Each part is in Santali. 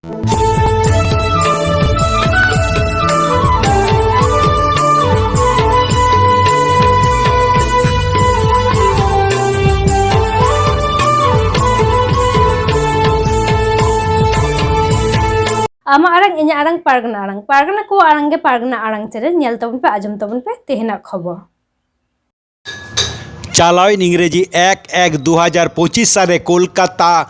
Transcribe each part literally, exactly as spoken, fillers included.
ᱟᱢᱟᱜ ᱟᱲᱟᱝ, ᱤᱧᱟᱹᱜ ᱟᱲᱟᱝ, ᱯᱟᱨᱜᱟᱱᱟ ᱟᱲᱟᱝ᱾ ᱯᱟᱨᱜᱟᱱᱟ ᱠᱚᱣᱟᱜ ᱟᱲᱟᱝ ᱜᱮ ᱯᱟᱨᱜᱟᱱᱟ ᱟᱲᱟᱝ ᱪᱮᱱᱮᱞ᱾ ᱧᱮᱞ ᱛᱟᱵᱚᱱ ᱯᱮ, ᱟᱸᱡᱚᱢ ᱛᱟᱵᱚᱱ ᱯᱮ ᱛᱮᱦᱮᱧᱟᱜ ᱠᱷᱚᱵᱚᱨ᱾ ᱪᱟᱞᱟᱣᱮᱱ ᱤᱝᱨᱮᱡᱤ ᱮᱠ ᱮᱠ ᱫᱩ ᱦᱟᱡᱟᱨ ᱯᱚᱸᱪᱤᱥ ᱥᱟᱞ ᱨᱮ ᱠᱳᱞᱠᱟᱛᱟ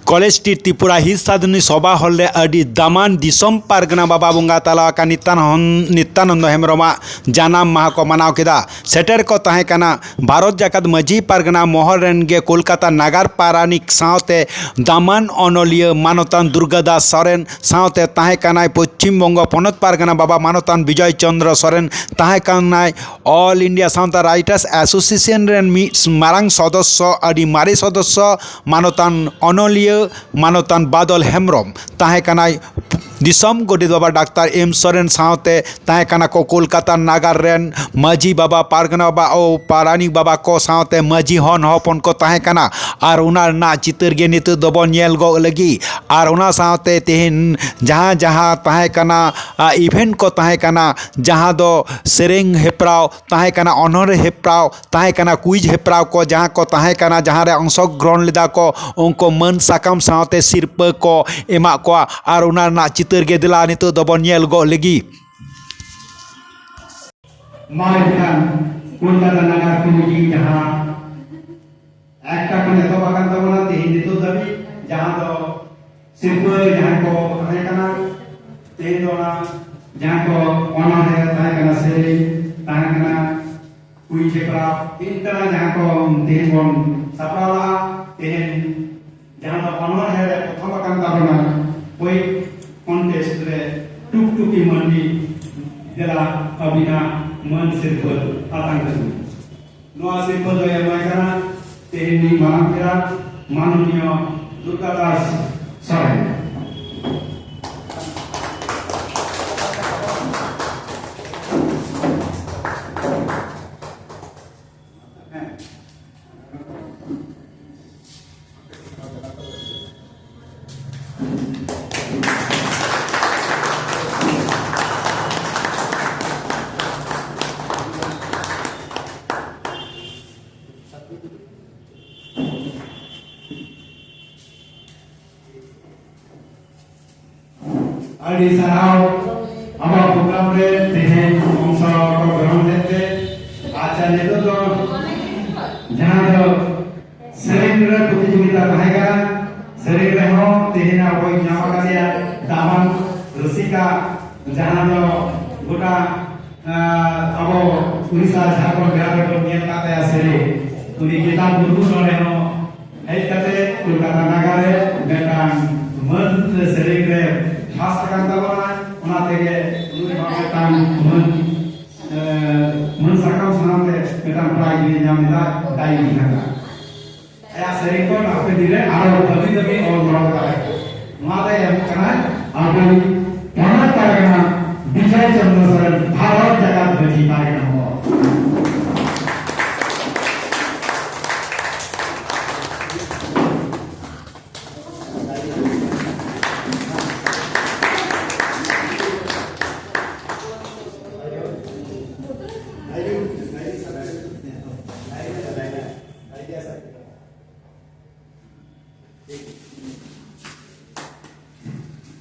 ᱠᱚᱞᱮᱡᱽ ᱥᱴᱨᱤᱴ ᱛᱨᱤᱯᱩᱨᱟ ᱦᱤᱛ ᱥᱟᱫᱷᱤᱱᱤ ᱥᱚᱵᱷᱟ ᱦᱚᱞ ᱨᱮ ᱟᱹᱰᱤ ᱫᱟᱢᱟᱱ ᱫᱤᱥᱚᱢ ᱯᱟᱨᱜᱟᱱᱟ ᱵᱟᱵᱟ ᱵᱚᱸᱜᱟ ᱛᱟᱞᱟ ᱟᱠᱟᱱ ᱱᱤᱛᱟᱱ-, ᱱᱤᱛᱭᱟᱱᱚᱱᱫᱚ ᱦᱮᱢᱵᱨᱚᱢᱟᱜ ᱡᱟᱱᱟᱢ ᱢᱟᱦᱟ ᱠᱚ ᱢᱟᱱᱟᱣ ᱠᱮᱫᱟ᱾ ᱥᱮᱴᱮᱨ ᱠᱚ ᱛᱟᱦᱮᱸ ᱠᱟᱱᱟ ᱵᱷᱟᱨᱚᱛ ᱡᱟᱠᱟᱛ ᱢᱟᱹᱡᱷᱤ ᱯᱟᱨᱜᱟᱱᱟ ᱢᱚᱦᱚᱞ ᱨᱮᱱ ᱜᱮ ᱠᱳᱞᱠᱟᱛᱟ ᱱᱟᱜᱟᱨ ᱯᱟᱨᱟᱱᱤᱠ ᱥᱟᱶᱛᱮ ᱫᱟᱢᱟᱱ ᱚᱱᱚᱞᱤᱭᱟᱹ ᱢᱟᱱᱚᱛᱟᱱ ᱫᱩᱨᱜᱟᱫᱟᱥ ᱥᱚᱨᱮᱱ, ᱥᱟᱶᱛᱮ ᱛᱟᱦᱮᱸ ᱠᱟᱱᱟᱭ ᱯᱚᱪᱷᱤᱢ ᱵᱚᱝᱜᱚ ᱯᱚᱱᱚᱛ ᱯᱟᱨᱜᱟᱱᱟ ᱵᱟᱵᱟ ᱢᱟᱱᱚᱛᱟᱱ ᱵᱤᱡᱚᱭ ᱪᱚᱱᱫᱨᱚ ᱥᱚᱨᱮᱱ, ᱛᱟᱦᱮᱸ ᱠᱟᱱᱟᱭ ᱚᱞ ᱤᱱᱰᱤᱭᱟ ᱥᱟᱶᱛᱟ ᱨᱟᱭᱴᱟᱨᱥ ᱮᱥᱳᱥᱤᱭᱮᱥᱚᱱ ᱨᱮᱱ ᱢᱤᱫ ᱢᱟᱨᱟᱝ ᱥᱚᱫᱚᱥᱥᱚ, ᱟᱹᱰᱤ ᱢᱟᱨᱮ ᱥᱚᱫᱚᱥᱥᱚ, ᱢᱟᱱᱚᱛᱟᱱ ᱚᱱᱚᱞᱤᱭᱟᱹ ᱢᱟᱱᱚᱛᱟᱱ ᱵᱟᱫᱚᱞ ᱦᱮᱢᱵᱨᱚᱢ, ᱛᱟᱦᱮᱸ ᱠᱟᱱᱟᱭ ᱫᱤᱥᱚᱢ ᱜᱚᱰᱮᱛ ᱵᱟᱵᱟ ᱰᱟᱠᱛᱟᱨ ᱮᱢ ᱥᱚᱨᱮᱱ, ᱥᱟᱶᱛᱮ ᱛᱟᱦᱮᱸ ᱠᱟᱱᱟ ᱠᱚ ᱠᱳᱞᱠᱟᱛᱟ ᱱᱟᱜᱟᱨ ᱨᱮᱱ ᱢᱟᱹᱡᱷᱤ ᱵᱟᱵᱟ, ᱯᱟᱨᱜᱟᱱᱟ ᱵᱟᱵᱟ ᱳ ᱯᱟᱨᱟᱱᱤᱠ ᱵᱟᱵᱟ ᱠᱚ ᱥᱟᱶᱛᱮ ᱢᱟᱹᱡᱷᱤ ᱦᱚᱱ ᱦᱚᱯᱚᱱ ᱠᱚ ᱛᱟᱦᱮᱸ ᱠᱟᱱᱟ᱾ ᱟᱨ ᱚᱱᱟ ᱨᱮᱱᱟᱜ ᱪᱤᱛᱟᱹᱨ ᱜᱮ ᱱᱤᱛᱚᱜ ᱫᱚᱵᱚᱱ ᱧᱮᱞ ᱜᱚᱜ ᱞᱟᱹᱜᱤᱫ᱾ ᱟᱨ ᱚᱱᱟ ᱥᱟᱶᱛᱮ ᱛᱮᱦᱮᱧ ᱡᱟᱦᱟᱸ ᱡᱟᱦᱟᱸ ᱛᱟᱦᱮᱸ ᱠᱟᱱᱟ, ᱟ, ᱤᱵᱷᱮᱱᱴ ᱠᱚ ᱛᱟᱦᱮᱸ ᱠᱟᱱᱟ, ᱡᱟᱦᱟᱸ ᱫᱚ ᱥᱮᱨᱮᱧ ᱦᱮᱯᱨᱟᱣ ᱛᱟᱦᱮᱸ ᱠᱟᱱᱟ, ᱚᱱᱚᱬᱦᱮ ᱦᱮᱯᱨᱟᱣ ᱛᱟᱦᱮᱸ ᱠᱟᱱᱟ, ᱠᱩᱭᱤᱡᱽ ᱦᱮᱯᱨᱟᱣ ᱠᱚ ᱡᱟᱦᱟᱸ ᱠᱚ ᱛᱟᱦᱮᱸ ᱠᱟᱱᱟ, ᱡᱟᱦᱟᱸ ᱨᱮ ᱚᱝᱥᱚᱜᱨᱚᱦᱚᱱ ᱞᱮᱫᱟ ᱠᱚ, ᱩᱱᱠᱩ ᱢᱟᱹᱱ ᱥᱟᱠᱟᱢ ᱥᱟᱶᱛᱮ ᱥᱤᱨᱯᱟᱹ ᱠᱚ ᱮᱢᱟᱜ ᱠᱚᱣᱟ᱾ ᱟᱨ ᱚᱱᱟ ᱨᱮᱱᱟᱜ ᱪᱤᱛᱟᱹᱨ ᱜᱮ ᱫᱮᱞᱟ ᱱᱤᱛᱚᱜ ᱫᱚᱵᱚᱱ ᱧᱮᱞ ᱜᱚᱜ ᱞᱟᱹᱜᱤᱫ᱾ ᱢᱟ ᱮᱱᱠᱷᱟᱱ ᱠᱳᱞᱠᱟᱛᱟ ᱱᱟᱜᱟᱨ ᱠᱚᱢᱤᱴᱤ ᱡᱟᱦᱟᱸ ᱮᱠᱴᱟ ᱠᱷᱚᱱ ᱮᱛᱚᱦᱚᱵ ᱟᱠᱟᱱ ᱛᱟᱵᱚᱱᱟ ᱛᱮᱦᱮᱧ ᱱᱤᱛᱚᱜ ᱫᱷᱟᱹᱵᱤᱡ, ᱡᱟᱦᱟᱸ ᱫᱚ ᱥᱤᱨᱯᱟᱹ ᱡᱟᱦᱟᱸ ᱠᱚ ᱛᱟᱦᱮᱸ ᱠᱟᱱᱟ, ᱛᱮᱦᱮᱧ ᱫᱚ ᱚᱱᱟ ᱡᱟᱦᱟᱸ ᱠᱚ ᱚᱱᱚᱬᱦᱮ ᱛᱟᱦᱮᱸ ᱠᱟᱱᱟ, ᱥᱮᱨᱮᱧ ᱛᱟᱦᱮᱸ ᱠᱟᱱᱟ, ᱠᱩᱲᱤ ᱪᱮᱯᱲᱟ ᱤᱱᱠᱟᱱᱟᱜ ᱡᱟᱦᱟᱸ ᱠᱚ ᱛᱮᱦᱮᱧ ᱵᱚᱱ ᱥᱟᱯᱲᱟᱣ ᱞᱟᱜᱼᱟ, ᱛᱮᱦᱮᱧ ᱡᱟᱦᱟᱸ ᱫᱚ ᱚᱱᱚᱬᱦᱮ ᱨᱮ ᱯᱨᱚᱛᱷᱚᱢ ᱟᱠᱟᱱ ᱛᱟᱵᱚᱱᱟ, ᱠᱩᱭᱤᱡᱽ ᱠᱚᱱᱴᱮᱥᱴ ᱨᱮ ᱴᱩᱠᱴᱩᱠᱤ ᱢᱟᱹᱱᱢᱤ, ᱫᱮᱞᱟ ᱟᱹᱵᱤᱱᱟᱜ ᱢᱟᱹᱱ ᱥᱤᱨᱯᱟᱹ ᱟᱛᱟᱝ ᱛᱟᱹᱵᱤᱱ᱾ ᱱᱚᱣᱟ ᱥᱤᱨᱯᱟᱹ ᱫᱚᱭ ᱮᱢᱟᱭ ᱠᱟᱱᱟ ᱛᱮᱦᱮᱧ ᱢᱟᱨᱟᱝ ᱯᱮᱲᱟ ᱢᱟᱱᱚᱱᱤᱭᱚ ᱫᱩᱨᱜᱟ ᱫᱟᱥ ᱥᱚᱨᱮᱱ᱾ ᱟᱹᱰᱤ ᱥᱟᱨᱦᱟᱣ ᱟᱵᱚᱣᱟᱜ program ᱨᱮ ᱛᱮᱦᱮᱧ ᱚᱝᱥᱚ ᱠᱚ ᱜᱨᱚᱦᱚᱱ ᱞᱮᱫ ᱛᱮ᱾ ᱟᱪᱪᱷᱟ, ᱱᱤᱛᱚᱜ ᱫᱚ ᱡᱟᱦᱟᱸ ᱫᱚ ᱥᱮᱨᱮᱧ ᱨᱮ ᱯᱨᱚᱛᱤᱡᱳᱜᱤᱛᱟ ᱛᱟᱦᱮᱸ ᱠᱟᱱᱟ, ᱥᱮᱨᱮᱧ ᱨᱮᱦᱚᱸ ᱛᱮᱦᱮᱧ ᱟᱵᱚᱭ ᱧᱟᱢ ᱟᱠᱟᱫᱮᱭᱟ ᱫᱟᱢᱟᱱ ᱨᱩᱥᱤᱠᱟ, ᱡᱟᱦᱟᱸ ᱫᱚ ᱜᱚᱴᱟ, ᱟᱸ, ᱟᱵᱚ ᱩᱲᱤᱥᱥᱟ, ᱡᱷᱟᱲᱠᱷᱚᱸᱰ, ᱵᱤᱦᱟᱨ ᱨᱮᱵᱚᱱ ᱧᱮᱞ ᱟᱠᱟᱫ ᱛᱟᱭᱟ ᱥᱮᱨᱮᱧ᱾ ᱩᱱᱤ ᱜᱮᱛᱟᱢ ᱢᱩᱨᱢᱩ ᱱᱚᱰᱮ ᱦᱚᱸ ᱦᱮᱡ ᱠᱟᱛᱮ ᱠᱳᱞᱠᱟᱛᱟ ᱱᱟᱜᱟᱨ ᱨᱮ ᱢᱤᱫᱴᱟᱝ ᱢᱟᱹᱱ ᱥᱮᱨᱮᱧ ᱨᱮ first ᱟᱠᱟᱱ ᱛᱟᱵᱚᱱᱟᱭ, ᱚᱱᱟ ᱛᱮᱜᱮ ᱩᱱᱤ ᱦᱚᱸ ᱢᱤᱫᱴᱟᱝ ᱢᱟᱹᱱ, ᱮ, ᱢᱟᱹᱱ ᱥᱟᱠᱟᱢ ᱥᱟᱱᱟᱢ ᱛᱮ ᱢᱤᱫᱴᱟᱝ prize ᱮ ᱧᱟᱢ ᱞᱮᱫᱟ, ᱰᱟᱭᱤ ᱞᱮᱠᱟᱱᱟᱜ᱾ ᱟᱭᱟᱜ ᱥᱮᱨᱮᱧ ᱠᱚ ᱦᱟᱯᱮᱱ ᱫᱤᱱ ᱨᱮ ᱟᱨᱚ ᱵᱷᱟᱹᱜᱤ ᱵᱷᱟᱹᱜᱤ ᱚᱞ ᱫᱚᱦᱚ ᱠᱟᱜᱼᱟᱭ᱾ ᱱᱚᱣᱟ ᱫᱚᱭ ᱮᱢᱚᱜ ᱠᱟᱱᱟᱭ ᱟᱵᱚᱭᱤᱡ ᱯᱚᱱᱚᱛ ᱯᱟᱨᱜᱟᱱᱟ ᱵᱤᱡᱚᱭ ᱪᱚᱱᱫᱨᱚ ᱥᱚᱨᱮᱱ, ᱵᱷᱟᱨᱚᱛ ᱡᱟᱠᱟᱛ ᱢᱟᱹᱡᱷᱤ ᱯᱟᱨᱜᱟᱱᱟ ᱦᱚᱲ᱾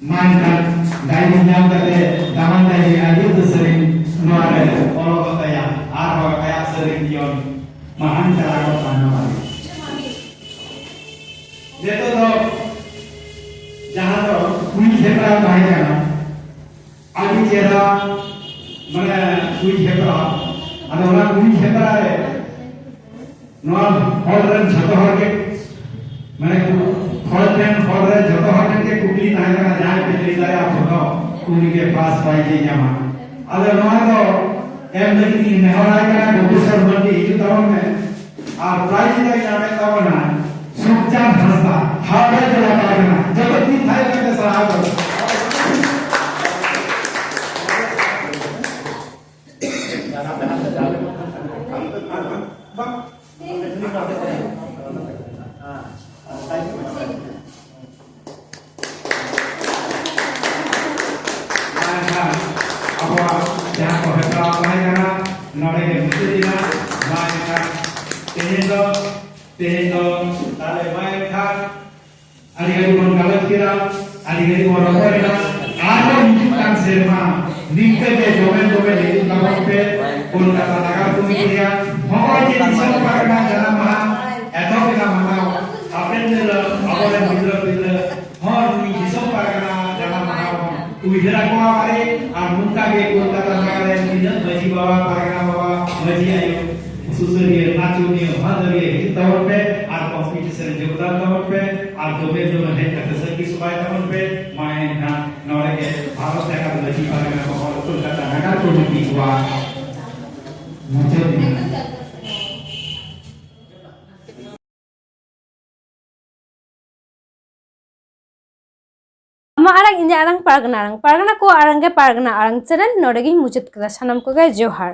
ᱢᱟ ᱮᱱᱠᱷᱟᱱ ᱰᱟᱭᱨᱤ ᱧᱟᱢ ᱠᱟᱛᱮ ᱫᱟᱢᱟᱱ ᱰᱟᱭᱨᱤ ᱟᱹᱰᱤ ᱩᱛᱟᱹᱨ ᱥᱮᱨᱮᱧ ᱱᱚᱣᱟ ᱨᱮ ᱚᱞᱚᱜᱚᱜ ᱛᱟᱭᱟ, ᱟᱨᱦᱚᱸ ᱟᱭᱟᱜ ᱥᱮᱨᱮᱧ ᱡᱤᱭᱚᱱ ᱢᱟᱲᱟᱝ ᱪᱟᱞᱟᱣ ᱠᱟᱱᱟ᱾ ᱱᱚᱣᱟ ᱨᱮ ᱱᱤᱛᱚᱜ ᱫᱚ ᱡᱟᱦᱟᱸ ᱫᱚ ᱠᱩᱲᱤ ᱥᱮᱸᱫᱽᱨᱟ ᱛᱟᱦᱮᱸ ᱠᱟᱱᱟ, ᱟᱹᱰᱤ ᱪᱮᱦᱨᱟ, ᱢᱟᱱᱮ ᱠᱩᱲᱤ ᱥᱮᱸᱫᱽᱨᱟ, ᱟᱫᱚ ᱚᱱᱟ ᱠᱩᱲᱤ ᱥᱮᱸᱫᱽᱨᱟ ᱨᱮ ᱱᱚᱣᱟ ᱦᱚᱲ ᱨᱮᱱ ᱡᱷᱚᱛᱚ ᱦᱚᱲ ᱜᱮ, ᱢᱟᱱᱮ ᱠᱩ-, ᱦᱚᱲ ᱨᱮᱱ, ᱦᱚᱲ ᱨᱮᱱ ᱡᱷᱚᱛᱚ ᱦᱚᱲ ᱴᱷᱮᱱ ᱜᱮ ᱠᱩᱠᱞᱤ ᱛᱟᱦᱮᱸ ᱠᱟᱱᱟ, ᱡᱟᱦᱟᱸᱭ ᱯᱮ ᱞᱟᱹᱭ ᱫᱟᱲᱮᱭᱟᱜᱼᱟ ᱯᱷᱳᱴᱳ, ᱩᱱᱤ ᱜᱮ first prize ᱮ ᱧᱟᱢᱟ᱾ ᱟᱫᱚ ᱱᱚᱣᱟ ᱫᱚ ᱮᱢ ᱞᱟᱹᱜᱤᱫ ᱤᱧ ᱱᱮᱦᱚᱨᱟᱭ ᱠᱟᱱᱟ, ᱜᱳᱯᱮᱥᱚᱨ ᱢᱟᱹᱨᱰᱤ, ᱦᱤᱡᱩᱜ ᱛᱟᱵᱚᱱ ᱢᱮ᱾ ᱟᱨ prize ᱫᱚᱭ ᱧᱟᱢᱮᱫ ᱛᱟᱵᱚᱱᱟ ᱥᱩᱠᱪᱟᱸᱫ ᱦᱟᱸᱥᱫᱟ, ᱦᱟᱣᱲᱟ ᱡᱮᱞᱟ ᱯᱟᱨᱜᱟᱱᱟ᱾ ᱡᱚᱛᱚ ᱛᱤ ᱛᱷᱟᱭᱚ ᱠᱟᱛᱮ ᱥᱟᱨᱦᱟᱣ ᱫᱚ᱾ ᱢᱟ ᱮᱱᱠᱷᱟᱱ ᱟᱵᱚᱣᱟᱜ ᱡᱟᱦᱟᱸ ᱠᱚ ᱦᱮᱯᱨᱟᱣ ᱛᱟᱦᱮᱸ ᱠᱟᱱᱟ, ᱱᱚᱰᱮ ᱜᱮ ᱢᱩᱪᱟᱹᱫ ᱮᱱᱟ᱾ ᱢᱟ ᱮᱱᱠᱷᱟᱱ ᱛᱮᱦᱮᱧ ᱫᱚ, ᱛᱮᱦᱮᱧ ᱫᱚ ᱛᱟᱦᱞᱮ ᱢᱟ ᱮᱱᱠᱷᱟᱱ ᱟᱹᱰᱤ ᱜᱷᱟᱹᱲᱤᱡ ᱵᱚᱱ ᱜᱟᱞᱚᱪ ᱠᱮᱫᱟ, ᱟᱹᱰᱤ ᱜᱷᱟᱹᱲᱤᱡ ᱵᱚᱱ ᱨᱚᱯᱚᱲ ᱮᱱᱟ᱾ ᱟᱨᱦᱚᱸ ᱦᱤᱡᱩᱜ ᱠᱟᱱ ᱥᱮᱨᱢᱟ ᱱᱤᱝᱠᱟᱹ ᱜᱮ ᱫᱚᱢᱮ ᱫᱚᱢᱮ ᱦᱤᱡᱩᱜ ᱛᱟᱵᱚᱱ ᱯᱮ᱾ ᱠᱳᱞᱠᱟᱛᱟ ᱱᱟᱜᱟᱨ ᱠᱚᱢᱤᱴᱤ ᱨᱮᱭᱟᱜ ᱱᱚᱜᱼᱚᱭ ᱡᱮ ᱫᱤᱥᱚᱢ ᱯᱟᱨᱜᱟᱱᱟ ᱡᱟᱱᱟᱢ ᱢᱟᱦᱟ ᱮᱛᱚᱦᱚᱵ ᱮᱱᱟ ᱢᱟᱱᱟᱣ, ᱦᱟᱯᱮᱱ ᱫᱤᱱ ᱨᱮ ᱟᱵᱚᱨᱮᱱ ᱜᱤᱫᱽᱨᱟᱹ ᱯᱤᱫᱽᱨᱟᱹ ᱦᱚᱸ ᱱᱩᱭ ᱫᱤᱥᱚᱢ ᱯᱟᱨᱜᱟᱱᱟ ᱡᱟᱱᱟᱢ ᱢᱟᱦᱟ ᱵᱚᱱ ᱩᱭᱦᱟᱹᱨ ᱟᱠᱚᱣᱟ ᱵᱟᱨᱮ᱾ ᱟᱨ ᱱᱚᱝᱠᱟ ᱜᱮ ᱠᱳᱞᱠᱟᱛᱟ ᱱᱟᱜᱟᱨ ᱨᱮ ᱛᱤᱱᱟᱹᱜ ᱢᱟᱹᱡᱷᱤ ᱵᱟᱵᱟ, ᱯᱟᱨᱜᱟᱱᱟ ᱵᱟᱵᱟ, ᱢᱟᱹᱡᱷᱤ ᱟᱭᱳ, ᱥᱩᱥᱟᱹᱨᱤᱭᱟᱹ, ᱱᱟᱪᱚᱱᱤᱭᱟᱹ, ᱢᱟᱹᱫᱟᱹᱲᱤᱭᱟᱹ ᱦᱤᱡᱩᱜ ᱛᱟᱵᱚᱱ ᱯᱮ ᱟᱨ ᱠᱚᱢᱯᱤᱴᱤᱥᱚᱱ ᱨᱮ ᱡᱳᱜᱽᱫᱟᱱ ᱛᱟᱵᱚᱱ ᱯᱮ ᱟᱨ ᱫᱚᱢᱮ ᱫᱚᱢᱮ ᱦᱮᱡ ᱠᱟᱛᱮ ᱥᱟᱹᱠᱷᱤ ᱥᱚᱵᱷᱟᱭ ᱛᱟᱵᱚᱱ ᱯᱮ᱾ ᱢᱟ ᱮᱱᱠᱷᱟᱱ ᱱᱚᱰᱮ ᱜᱮ ᱵᱷᱟᱨᱚᱛ ᱡᱟᱠᱟᱛ ᱢᱟᱹᱡᱷᱤ ᱯᱟᱨᱜᱟᱱᱟ ᱢᱚᱦᱚᱞ ᱠᱳᱞᱠᱟᱛᱟ ᱱᱟᱜᱟᱨ ᱠᱚᱢᱤᱴᱤ ᱠᱚᱣᱟᱜ ᱢᱩᱪᱟᱹᱫ ᱮᱱᱟ᱾ ᱟᱢᱟᱜ ᱟᱲᱟᱝ, ᱤᱧᱟᱹᱜ ᱟᱲᱟᱝ, ᱯᱟᱨᱜᱟᱱᱟ ᱟᱲᱟᱝ, ᱯᱟᱨᱜᱟᱱᱟ ᱠᱚᱣᱟᱜ ᱟᱲᱟᱝ ᱜᱮ ᱯᱟᱨᱜᱟᱱᱟ ᱟᱲᱟᱝ ᱪᱮᱱᱮᱞ᱾ ᱱᱚᱰᱮ ᱜᱤᱧ ᱢᱩᱪᱟᱹᱫ ᱠᱮᱫᱟ᱾ ᱥᱟᱱᱟᱢ ᱠᱚᱜᱮ ᱡᱚᱦᱟᱨ᱾